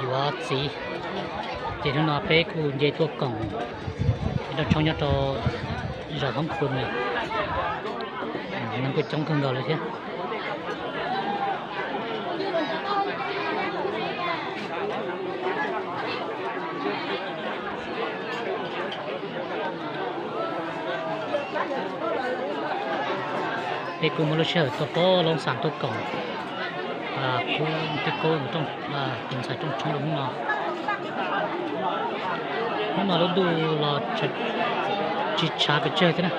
Yuav txiv, ces hnub no peb kuj nce tuaj koom rau tshoob nyob rau zos Hoob Khu no, neeg kuj coob kawg nkaus li thiab. Peb kuj muaj lub sij hawm tuaj pab Loob Xas tuaj koom, kuv tij Kub tus ntxhais rooj tshoob rau hnub no. Hnub no lub ntuj los tsis tshav pes tsawg thiab na.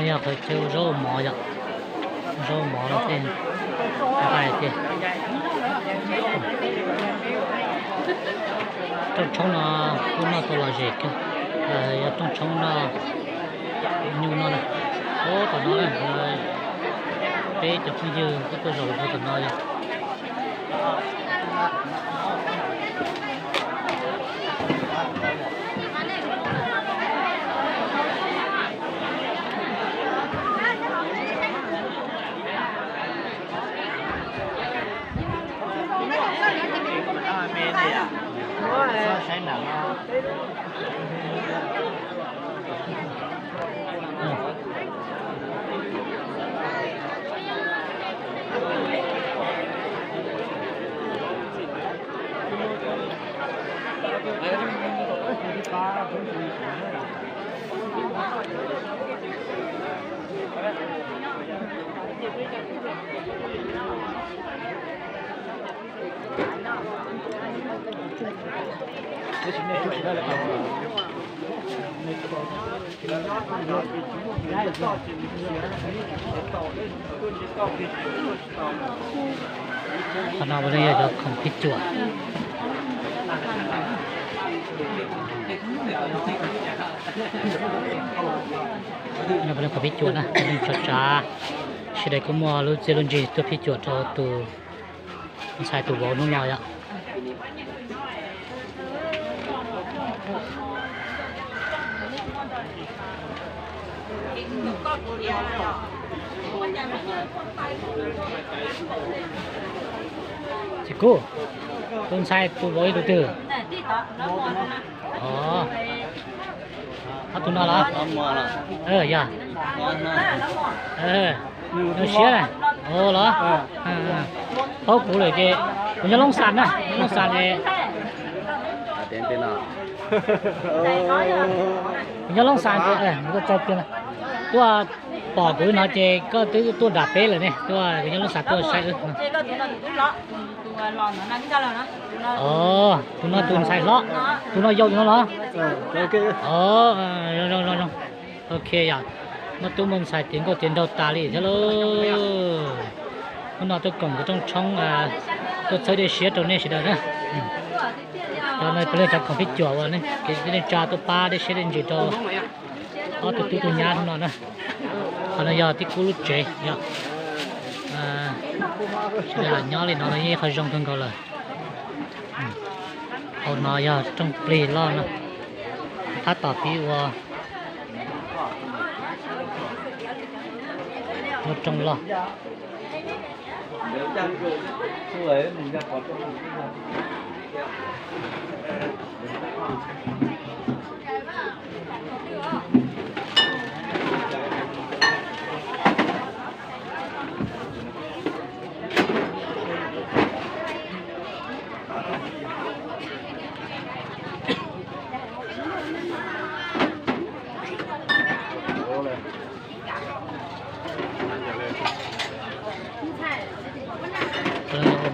Yog qhov chaw ua zaub ua mov yom, zaub ua mov los tej nqaij tiag. Rooj tshoob no kuj noj tau lom zem kawg, yog rooj tshoob noj nyuj noj na. Ub, tom no na, peb cov phooj ywg kuj tuaj zaum rau tom no yog. Qhov no puav leej yog cov khoom phij cuam. No puav leej khoom phij cuam na, tso tsav, sawv daws kuj muaj lub txiaj lub ntsig tuaj phij cuam rau tus ntxhais tus vauv hnub no yom. Txiv Kub, tus ntxhais tus vauv yog tus twg? Os, ob tug no los? Yog. Zoo siab na. Ua los? Paub kuv lawm ces kuv nyob Loob Xas na, nyob Loob Xas es kuv nyob Loob Xas ces tuaj pom kuv no ces koj twb tuaj nram peb lawm ne, tuaj kuv nyob Loob Xas tuaj saib wb. Os, tus no tus ntxhais hlob, tus no yau tus no los? Os, zoo zoo. Ok yom, muaj tub muaj ntxhais tiav nkauj tiav nraug tas li thiab lauj. Hnub no tuaj koom nkawd rooj tshoob, tuaj txhawb dej siab rau nej sawv daws na. Cov no puav leej cov khoom phij cuam uas kev neej tsa tuaj pab dej siab dej ntsws rau ob tug tub tug nyab hnub no na. Qhov no yog tij Kub lub tsev yom. Sawv daws lam nyob li no no yeej qhov zoo kawg nkaus lawm. Hauv no yog rooj plig loj no, tab tom pib ua lub rooj loj. Ua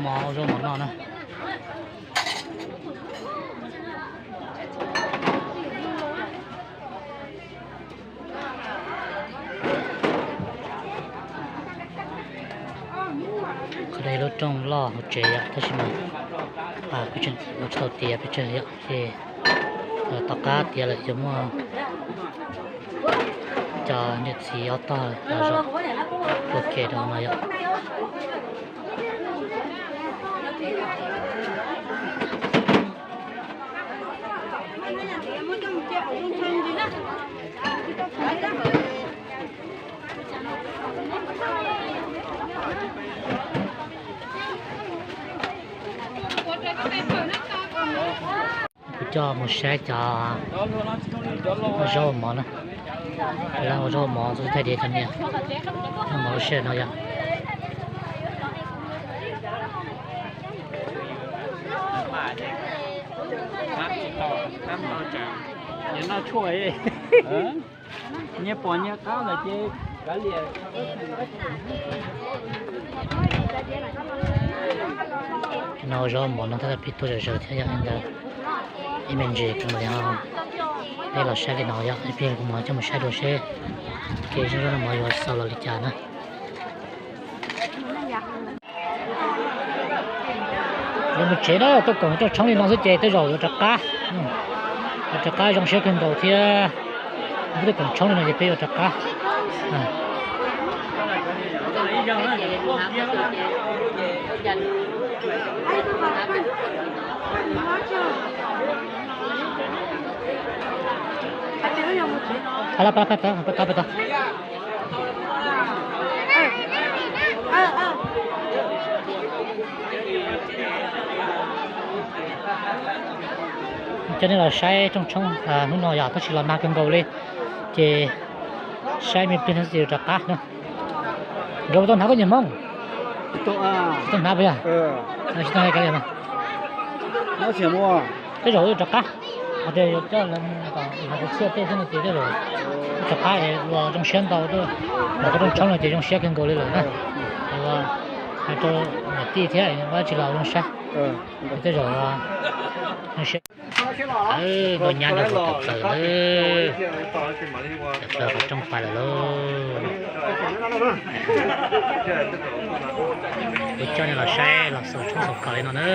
mov ua zaub mov noj na. Qhov no lub rooj loj hauv tsev yom, tab sis mas kuv tsis tau tiav pes tsawg yom, ces tom qab tiav lawm yuav muaj cov niam txiv ob tog los zaum ua ke rau no yom. Kuv coj mus saib cov zaub mov na. Lawv ua zaub mov txog thaij diav cov niag mov lub sij hawm no yog. Nyias pom nyias qab lawm ces kav liam. No ua zaub mov no tab tom pib tuaj zom zaws thiab yog li ntawd. Ib me ntsis kuv mam li ho, peb los saib li no yog ib pliag kuv mam coj mus saib dua seb kev zoo zaub no mov yuav xaus los li cas na. Yuav mus tsev na, tuaj koom rooj tshoob li no xwb ces tej zaum yuav rov qab. Yuav rov qab zoo siab kawg nkaus thiab. Peb tuaj koom tshoob li no ces peb yuav rov qab. Pab, pab, pab, pab, pab, pab. Coj nej los saib rooj tshoob hnub no yog tab sis los nag kawg nkaus li, ces saib me pliag no xwb ces rov qab na. Nkawd puas tau hnav koj niag Hmoob? Tsis tau hnav puas yog? Tsis tau hnav li no. Tej zaum rov qab, hais tias yuav coj lawv kom hnav kuv txhiaj tej xwb no ces tej zaum rov qab es ua zoo siab ntau, ntawm qhov rooj tshoob no ces zoo siab kawg nkaus li lawm na. Hais rau niam tij thiab ua tsis los zoo siab, tej zaum zoo siab. Nkauj nyab nraug vauv tawm plaws lawm, tawm plaws qhov rooj pais lawm lauj. Kuv coj nej los saib los xaus tshoob xaus kos li no na.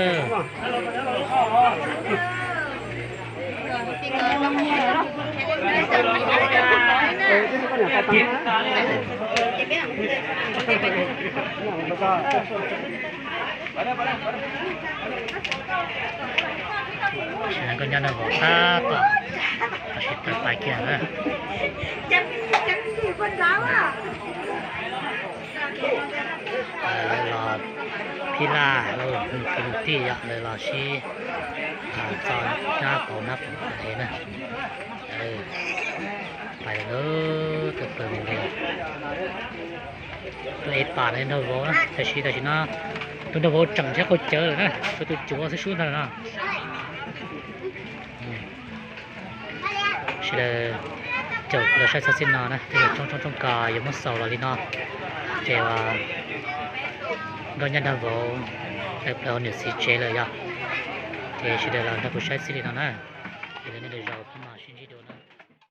Nkauj nyab nraug vauv tab tom, tab sis tawm pais kiag na. Lawv los phij laj, nws kwv nws tij yom, lawv los sib txo hnab pauv hnab pauv ev na. Pais lawm, tawm plaws mus li. Tus ev pam no nraug vauv na, tam sim, tam sim no tus nraug vauv tseem nrhiav qaug cawv lawm na, tshuav tus cuav xwb sub ntag no. Sawv daws caum kuv los saib txog txij no na, tej zaum tshoob tshoob kos yuav muab xaus los li no, ces nkauj nyab nraug vauv tawm plaws hauv niam txiv tsev lawm yog, ces sawv daws los nrog kuv saib txij li no na, ces nej lwm zaus peb mam sib ntsib dua.